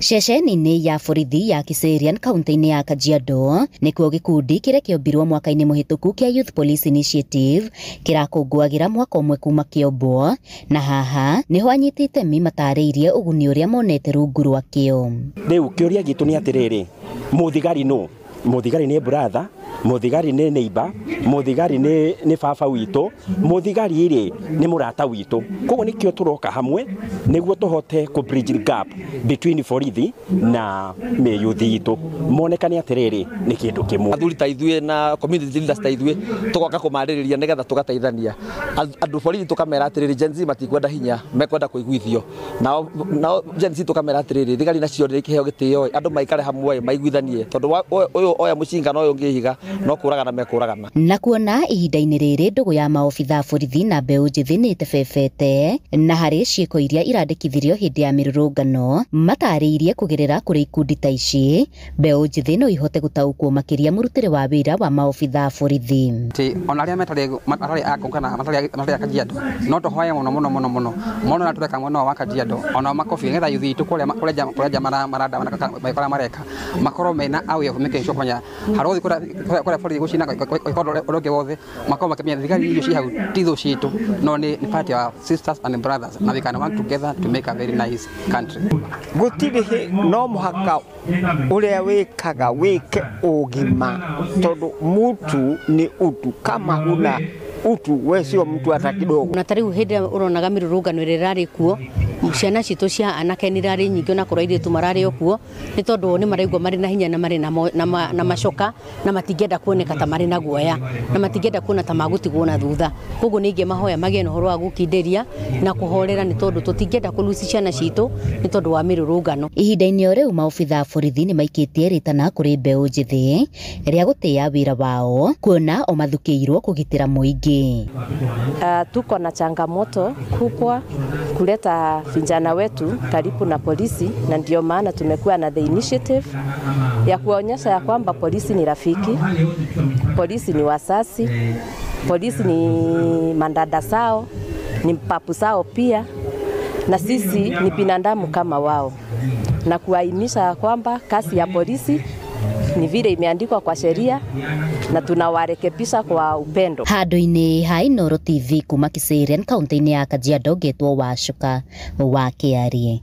Ceceni-inĩ ya borithi ya Kiserian kaunti-inĩ ya Kajiado nĩkuo gĩkundi kĩrĩa kĩombirwo mwaka-inĩ mũhĩtũku kĩa Youth Police Initiative kĩrakũngũagĩra mwaka ũmwe kuma kĩombwo, na haha nĩho anyiti itemi matarĩirie ũguni ũrĩa monete rungu rwakĩo. Rĩu kĩũria gitũ nĩ atĩrĩrĩ, mũthigari nũ? Mũthigari nĩ brother, mũthigari nĩ neighbor, mũthigari nĩ baba witũ, mũthigari rĩ nĩ mũrata witũ. Koguo nĩkĩo tũroka hamwe nĩguo tũhote kũ bridge the gap between borithi na mĩyuthi itũ, monekane atĩrĩrĩ nĩ kĩndũ kĩmwe. Athuri ta ithuĩ na community leaders ta ithuĩ tũgoka kũmarĩrĩria nĩgetha tũgateithania andũ borithi, tũkamera atĩrĩrĩ Gen Z matikwenda hinya, mekwenda kũiguithio. Nao Gen Z tũkamera atĩrĩrĩ thigari nacio nĩ kĩheo gĩtĩo, andũ maikare hamwe maiguithanie, tondũ ũyũ oya mũcinga na ũyũ ũngĩ ihiga no kũragana mekũragana. Na kuona ihinda-inĩ rĩrĩ ndũgũ ya maobitha borithi na mbeũ njĩthĩ nĩ ĩtebebete, na harĩ ciĩko iria irandĩkithirio hĩndĩ ya mĩrũrũngano matarĩirie kũgerera kũrĩ ikundi ta ici mbeũ njĩthĩ no ihote gũtaũkwo makĩria mũrutĩre wa wĩra wa maobitha borithi. Ona arĩa matarĩ a kũu kana matarĩ a Kajiado no tũhoye mũno mũno mũno mũno mono na tũreka mwena wa Kajiado ona makobi nĩgetha yuthi itũ kũrĩa nja maranda kũrĩa mareka makorwo mena aware of making sure kũmenya harĩa kũrĩa borithi gũcina ũrĩa ũngĩ wothe makorwo makĩmenya thigari icio ci hau ti thũ citũ, no nĩ part of sisters and brothers na we can work together to make a very nice country. Gũtirĩ no mũhaka ũrĩa wĩkaga wĩke ũgima, tondũ mutu nĩ utu, kama huna utu we sio mtu hata kidogo. Na tariu hĩndĩ ũronaga mĩrũrũngano ĩrĩa ĩrarĩ kuo, ciana citũ cia anake nĩ irarĩ nyingĩ ona korwo airĩtu mararĩ o kuo, nĩ tondũ nĩ maraigua marĩ na hinya na marĩ na macoka na matingĩenda kuoneka ta marĩ na guoya na matingĩenda kuona ta magũtigwo na thutha. Koguo nĩ ingĩmahoya magĩe na ũhoro wa gũkindĩria na kũhorera, nĩ tondũ tũtingĩenda kũluci ciana citũ nĩ tondũ wa mĩrũrũngano. Ihinda-inĩ o rĩu maobitha borithi nĩ maikĩtie rĩtana kũrĩ mbeũ njĩthĩ rĩa gũtĩĩa wĩra wao, kuona o mathukĩirwo kũgitĩra mũingĩ. Tuko na changamoto kubwa kuleta vijana wetu karibu na polisi, na ndio maana tumekuwa na the initiative ya kuonyesha ya kwamba polisi ni rafiki, polisi ni wasasi, polisi ni mandada sao, ni papu sao pia, na sisi ni binadamu kama wao, na kuainisha ya kwamba kazi ya polisi ni vile imeandikwa kwa sheria na tunawarekebisha kwa upendo. Handũ-inĩ ha Inooro TV kuma Kiserian kaunti-inĩ ya Kajiado, ngetwo Wacuka wa Kĩarie.